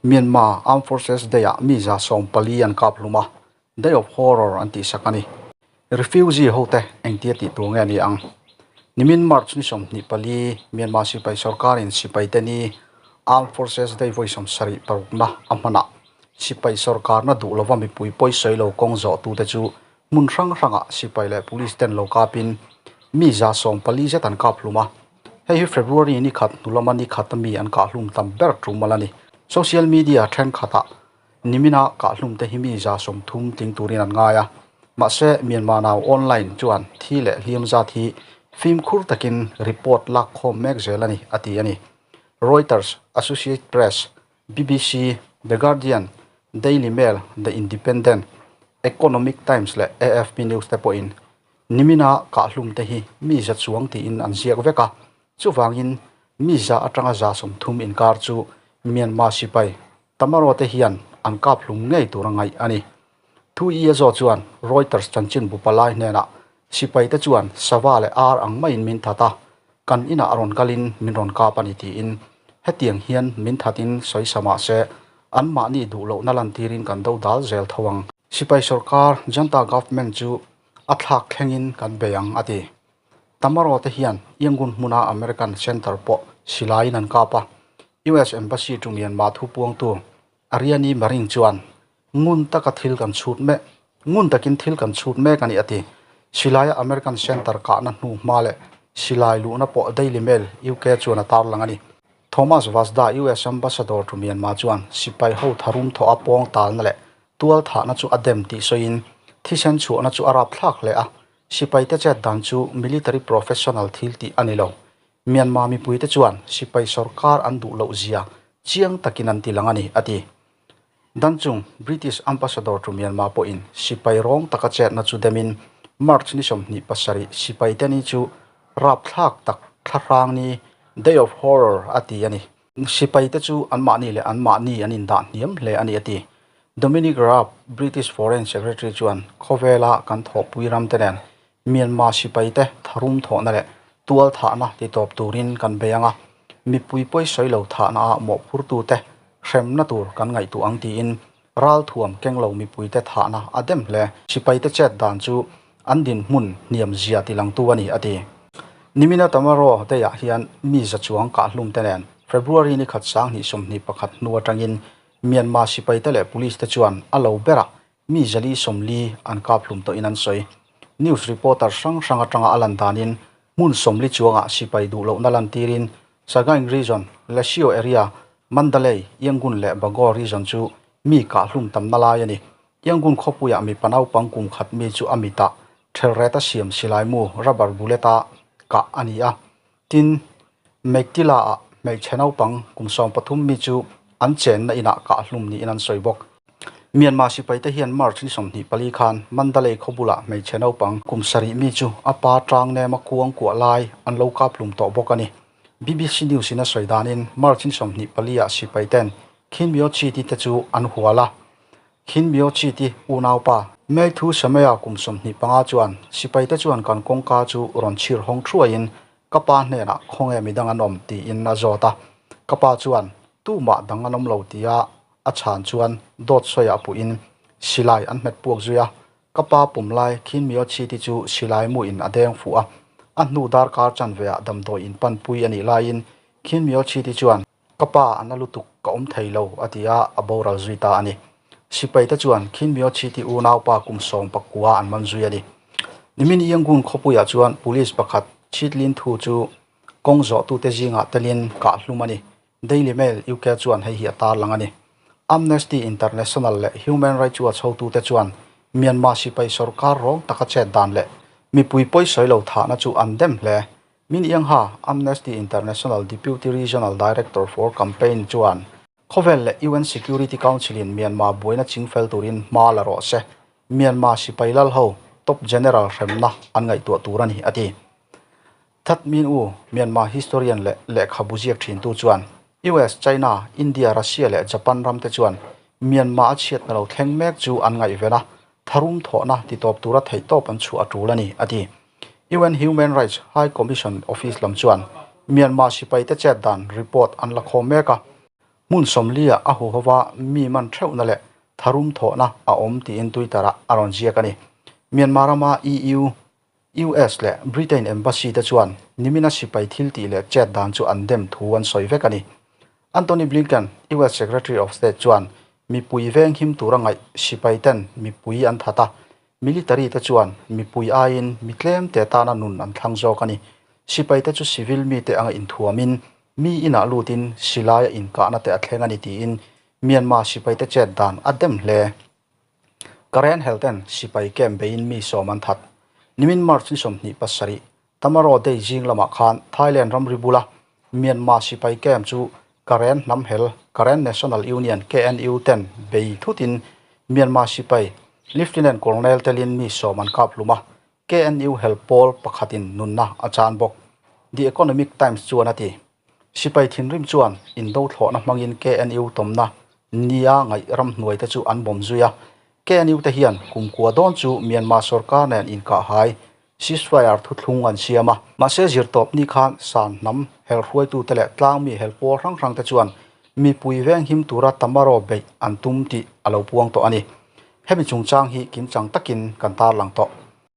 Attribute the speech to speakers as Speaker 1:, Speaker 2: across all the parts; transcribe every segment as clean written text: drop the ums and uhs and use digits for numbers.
Speaker 1: Myanmar Armed Forces Day-ah mi 140 an kap hlum a, Day of Horror an tihsak a ni. Refugee hote engtia tih tur nge a ni ang? Nimin March ni 24 Myanmar sipai sorkarin sipaite ni Armed Forces Day vawi 76na a hmanah sipai sorkarna duh lova mipui pawi sawi lo kawng zawhtute chu hmun hrang hrangah sipai leh police ten lo kapin mi 140 zet an kap hlum a. Hei hi February ni khat hnu lama ni khata mi an kah hlum tam ber tum a la ni. Social media thenkhatah nimina kah hlum te hi mi 30 tling turin an ngai a. Mahse, Myanmar Now Online chuan thi leh hliam zat hi fimkhur takin report lak khawm mek zel a ni, a ti a ni. Reuters, Associated Press, BBC, The Guardian, Daily Mail, The Independent, Economic Times leh AFP News te pawhin nimina kahhlum te hi mi za chuang tiin an ziak vek a, chuvangin mi za atanga 30 inkar chu Myanmar sipai Tamaro te hian an kaphlum ngei tur a ngaih a ni. Thu i a zawh chuan Reuters chanchinbu palai hnenah sipai te chuan sava leh ar ang maiin min that a, kan inah a rawn kalin min rawn kap a ni tiin hetiang hian min thatin sawi sa mah se anmahni duh lohna lantirin kan do dal zel tho ang. Sipai sorkar Junta government chu a thlak thlengin kan bei ang a ti. Tamaro te hian Yangon hmuna American Center pawh silaiin an kap a, US Embassy chu Myanmar thupuangtu Ariani Maring chuan Ngun taka thil kan chhut mek, ngun takin thil kan chhut mek a ni a ti. Silaia American Centre kahna hnu hma leh silai luhna pawh Daily Mail UK chuan a tarlang a ni. Thomas Vasda, US Ambassador to Myanmar chuan sipai ho tharum thawh a pawng talna leh tual thahna chu a dem tih sawiin thisen chhuahna chu a rapthlak hle a, sipaite chet dan chu military professional thil tih a ni lo. Myanmar mipuite chuan sipai sorkar an duh loh zia chiang takin an ti lang a ni, a ti. Dan chung British Ambassador to Myanmar pawhin sipai rawng taka chetna chu demin March ni 27 sipai te ni chu rapthlak tak thlahrang ni, Day of Horror, a ti a ni. Sipai te chu anmahni leh anmahni an indah hniam hle a ni a ti. Dominic Raab, British Foreign Secretary chuan khawvela kan thawhpui ram te nen Myanmar sipai te tharum thawhna leh tual thahna ti tawp turin kan bei ang a, mipui pawi sawi lo thahna ah mawhphurtu te hremna tur kan ngaihtuah ang tiin ralthuam keng lo mipui te thahna a dem hle. Sipai te chet dan chu an dinhmun hniam zia ti langtu a ni, a ti. Nimina Tamaro Day-ah hian mi za chuang kahhlum te nen February ni khat 2021 hnu atangin Myanmar sipai te leh police te chuan a lo berah Mi 440 an kap hlum tawhin an sawi. News reporter hrang hrang atanga a lan danin hmun 40 chuangah sipai duh lohna lantirin Sagaing Region, Lashio Area, Mandalay, Yangon leh Bago Region chu mi kah hlum tamna lai a ni. Yangon khawpuiah mipa naupang kum khat mi chu a mitah thelreta siam silaimu rubber bullet-a kah a ni a. Tin, Meiktila-ah hmeichhe naupang kum 13 mi chu an chenna inah kah hlum niin an sawi bawk. Myanmar sipaite hian March ni 24 khan Mandalay khaw bulah hmeichhe naupang kum 7 mi chu a pa tang nema kuang kuah lai an lo kap hlum tawh bawk a ni. BBC News in a sawi danin March ni 24 ah sipaiten Khin Myo Chit-i te chu an hual a. Khin Myo Chit-i unaupa May Thu Samea kum 25 chuan sipaite chuan kan kawngka chu rawn chhir hawng thuaiin ka pa hnenah khawnge midang an awm tiin a zawt a. Ka pa chuan tumah dang an awm lo tia a chhan chuan dawt sawiah puhin silai an hmet puak zui a. Ka pa pum lai Khin Myo Chit-i chu silai muin a deng fuh a. A hnu darkar chanveah damdawi in panpui a nih laiin Khin Myo Chit-i chuan Ka pa a na lutuk ka awm thei lo a ti a, a boral zui ta a ni. Sipai te chuan Khin Myo Chiti unaupa kum 19 an man zui a ni. Nimin Yangon khawpuiah chuan police pakhat Chit Lin Thu chu kawng zawhtute zingah telin kah hlum a ni. Daily Mail UK chuan hei hi a tarlang a ni. Amnesty International leh Human Rights Watch hotute chuan Myanmar sipai sorkar rawng taka chet dan leh mipui pawi sawi lo thahna chu an dem hle. Min Iang Ha, Amnesty International Deputy Regional Director for Campaign chuan, Khawvel leh UN Security Council-in Myanmar buaina chingfel turin hma la rawh se, Myanmar sipai lal ho top general hremna an ngaihtuah tur a ni, a ti. That Min U, Myanmar historian leh lehkhabu ziak thintu chuan, US, China, India, Russia leh Japan ramte chuan Myanmar a chhiatna lo thleng mek chu an ngaihven a, tharum thawhna titawp tura theihtawp an chhuah a tul a ni, a ti. UN Human Rights High Commission Office lam chuan Myanmar sipaite chet dan report an la khawm mek a. Hmun 40 ah a huhova mi man theuhna leh tharum thawhna a awm tiin Twitter-ah a rawn ziak a ni. Myanmar rama EU, US leh Britain Embassy te chuan nimina sipai thil tih leh chet dan chu an dem thu an sawi vek a ni. Antony Blinken, US Secretary of State chuan mipui veng him tura ngaih sipai ten mipui an that a, military te chuan mipui aiin mi tlem te tana nun an thlang zawk a ni. Sipai te chu civil mite anga inthuamin mi inah lutin silaia inkahna te a thleng a ni tiin Myanmar sipai te chet dan a dem hle. Karen Helten sipai camp beiin mi sawm an that. Nimin March ni 27, Tamaro Day zing lamah khan Thailand ramri bula Myanmar sipai camp chu Karen hnam hel Karen National Union, KNU, ten bei thutin Myanmar sipai Lieutenant Colonel telin mi sawm an kap hlum a, KNU hel pawl pakhatin nunna a chan bawk, The Economic Times chuan a ti. Sipai thinrim chuan indo thlawhna hmangin KNU tawmna nia ngaih ramhnuai te chu an bawm zui a. KNU te hian kumkua dawn chu Myanmar sorkar nen inkahhai ceasefire thuthlung an siam a. Mahse zirtawp ni khan San hnam hel hruaitute leh tlangmi hel pawl hrang hrang te chuan mipui venghim tura Tamaro beih an tum tih a lo puang tawh a ni. Hemi chungchang hi kimchang takin kan tarlang tawh.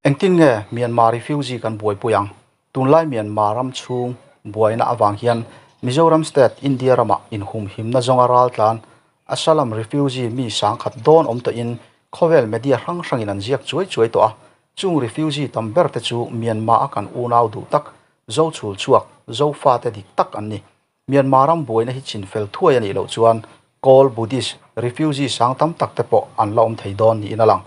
Speaker 1: Engtin nge Myanmar refugee kan buaipui ang? Tunlai Myanmar ram chhung buaina avang hian Mizoram state India ramah inhumhimna zawnga raltlan Asylum refugee mi sangkhat dawn awm tawhin khawvel media hrang hrangin an ziak chuai chuai tawh a. Chung refugee tam ber te chu Myanmar a kan unau duh tak Zo chhul chhuak, Zofa te dik tak an ni. Myanmar ram buaina hi chinfel thuai a nih loh chuan Kawl Buddhist refugee sang tam tak te pawh an la awm thei dawn niin a lang.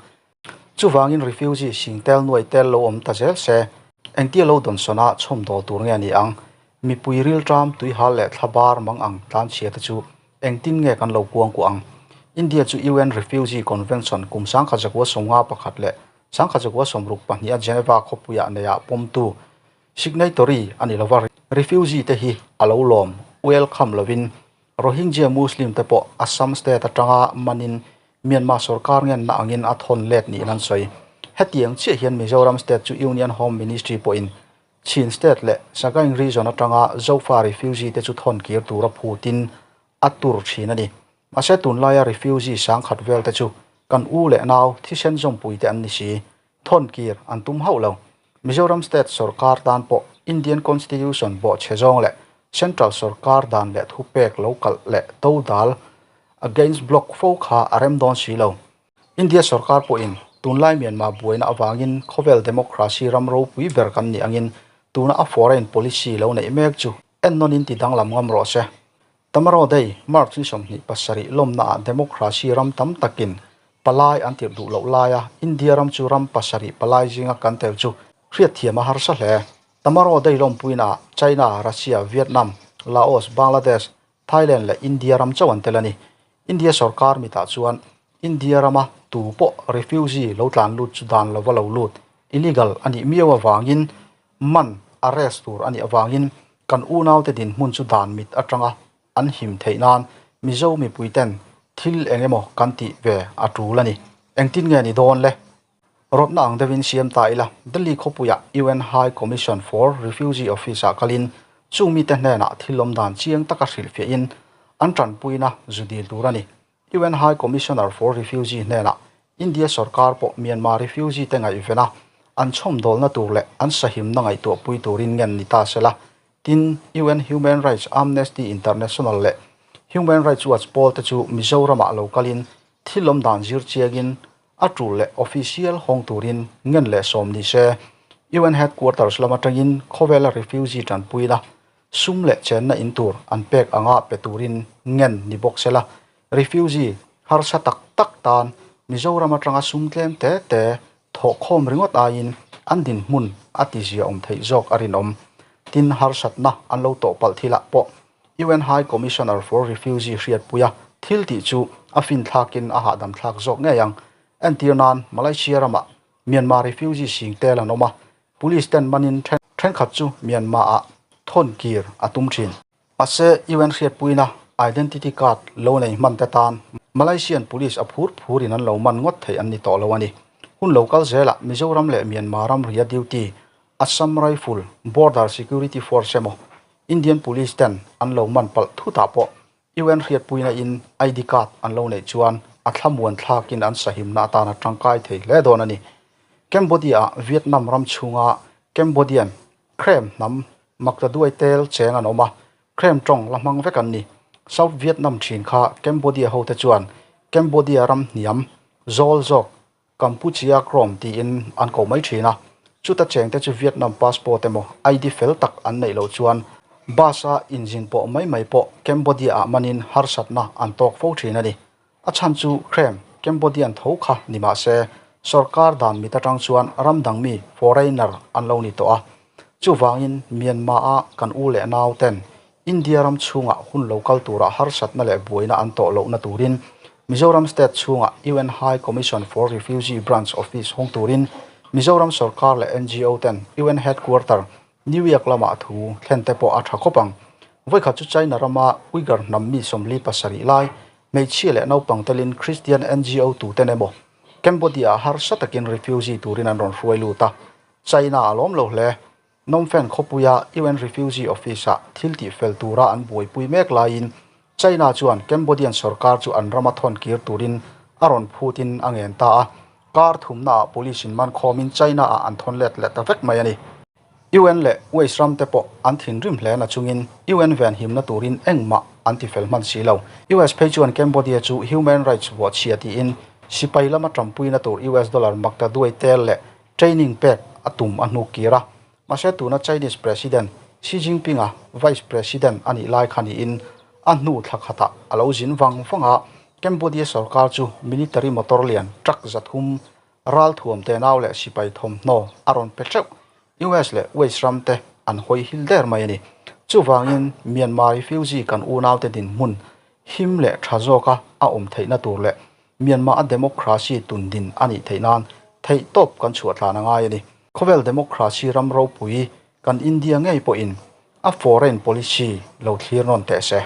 Speaker 1: Chuvangin refugee sing tel nuai tel lo awm ta zel se, engtia lo dawnsawn a chhawmdawl tur nge a ni ang? Mipui rilṭam, tuihal leh thlabar mang ang tlanchhia te chu engtin nge kan lo kuangkuah ang? India chu UN Refugee Convention kum 1951 leh 1962 a Geneva khawpuiah neiah pawmtu Signatory a ni lova, refugee te hi a lo lawm welcome lovin Rohingya Muslim te pawh Assam state atanga manin Myanmar sorkar ngenna angin a thawn let niin an sawi. Hetiang chiah hian Mizoram state chu Union Home Ministry pawhin Chin state leh Sagaing region atanga Zofa refugee te chu thawn kir tura phutin a tur thin a ni. Mahse tunlaia refugee sangkhat vel te chu kan u leh nau thisen zawmpui te an ni si. Thawn kir an tum hauh lo. Mizoram State sorkar tan pawh Indian Constitution bawhchhe zawng leh Central sorkar dan leh thupek lo kalh leh to dal against block fo kha a rem dawn si lo. India sorkar pawhin tunlai Myanmar buaina avangin khawvel democracy ram ropui ber kan nih angin tuna a foreign policy lo neih mek chu ennawnin ti danglam ngam rawh se. Tamaro Day, March ni 27 lawmnaah democracy ram tam takin palai an tirh duh loh laia India ram chu ram pasarih palai zinga kan tel chu hriatthiam a harsa hle. Tamaro Day lawmpuinaah China, Russia, Vietnam, Laos, Bangladesh, Thailand leh India ram chauh an tel a ni. India sorkar mitah chuan India rama tu pawh refugee lo tlan lut chu dan lova lo lut, illegal, a nih miau avangin man, arrest, tur a nih avangin kan unaute dinhmun chu dan mit atanga an him theih nan Mizo mipuiten thil eng emaw kan tih ve a tul a ni. Engtin nge ni dawn le? Rawtna ang deuhin siam ta ila, Delhi khawpuiah UN High Commission for Refugee Office-ah kalin chung mite hnenah thil awm dan chiang taka hrilhfiahin an tanpuina zu dil tur a ni. UN High Commissioner for Refugee hnenah India sorkar pawh Myanmar refugee te ngaihven a, an chhawmdawlna tur leh an sahimna ngaihtuahpui turin ngen ni ta sela, tin UN Human Rights Amnesty International leh Human Rights Watch pawl te chu Mizoramah lo kalin thil awm dan zir chiangin a tul leh official hawng turin ngen leh sawm ni se. UN Headquarters lam atangin khawvela refugee tanpuina sum leh chenna in tur an pek anga pe turin ngen ni bawk sela, refugee harsa tak tak tan Mizoram atanga sum tlem te te thawhkhawm ringawt aiin an dinhmun a tizia awm theih zawk a rinawm. Tin, harsatna an lo tawh palh thilah pawh UN High Commissioner for Refugee hriatpuia thil tih chu a finthlakin a hahdam thlak zawk ngei ang. Entir nan, Malaysia ramah Myanmar refugee sing tel an awm a, Police ten manin thenkhat chu Myanmar ah thawn kir a tum thin. Mahse, UN hriatpuina identity card lo nei hman te tan Malaysian police a phur phurin an lo man ngawt theih an ni tawh lo a ni. Hun lo kal zelah Mizoram leh Myanmar ram ria duty Assam Rifle, Border Security Force emaw Indian police ten an lo man palh thutah pawh. UN hriatpuina in ID card an lo neih chuan a thlamuan thlakin an sahimna atan a tangkai thei hle dawn a ni. Cambodia-ah Vietnam ram chhunga Cambodian Khrem hnam maktaduai tel cheng an awm a, Khrem tawng la hmang vek an ni. South Vietnam thin kha Cambodia hote chuan Cambodia ram hniam zawl zawk Kampuchea Krom tiin an ko mai thin a, chuta chengte chu Vietnam passport emaw ID fel tak an neih loh chuan bus-a inzin pawh mai mai pawh Cambodia-ah manin harsatna an tawk fo thin a ni. A chhan chu Khrem, Cambodian tho kha ni mah se, sorkar dan mit atang chuan ram dang mi, foreigner, an lo ni tawh a. Chuvangin Myanmar-a kan u leh nau ten India ram chhungah hun lo kal turah harsatna leh buaina an tawh lohna turin Mizoram State chhungah UN High Commission for Refugee Branch Office hawng turin Mizoram sorkar leh ngo ten UN Headquarter, New York lamah thu thlen te pawh a tha khawp ang. Vawikhat chu China rama Uyghur hnam mi 47 lai hmeichhia leh naupang telin Christian ngo tuten emaw Cambodia-ah harsa takin refugee turin an rawn hruai lut a, China a lawm lo hle. Phnom Penh khawpuia UN Refugee Office-ah thil tihfel tura an buaipui mek laiin China chuan Cambodian sorkar chu an rama thawn kir turin a rawn phutin a ngen ta a, kar thumnaah police in man khawmin China-ah an thawn let leh ta vek mai a ni. UN leh US ram te pawh an thinrim hle na chungin UN venhimna turin engmah an tifel hman si lo. US phei chuan Cambodia chu human rights vuahchhia tiin sipai lama tanpuina tur US dollar makta duai tel leh Training pek a tum a hnuk kir a, mahse tuna Chinese President Xi Jinping-a Vice President a nih lai kha niin a hnu thla khatah a lo zin vang vang a, Cambodia sorkar chu military motor lian truck 300 ralthuam tenau leh sipai thawmhnaw a rawn pe teuh. US leh West ram te an hawi hil der mai a ni. Chuvangin Myanmar refugee kan unaute dinhmun him leh tha zawka a awm theihna tur leh Myanmar a democracy tun din a nih theih nan theihtawp kan chhuah tlan a ngai a ni. Khawvel democracy ram ropui kan India ngei pawhin a foreign policy lo thlir nawn teh se.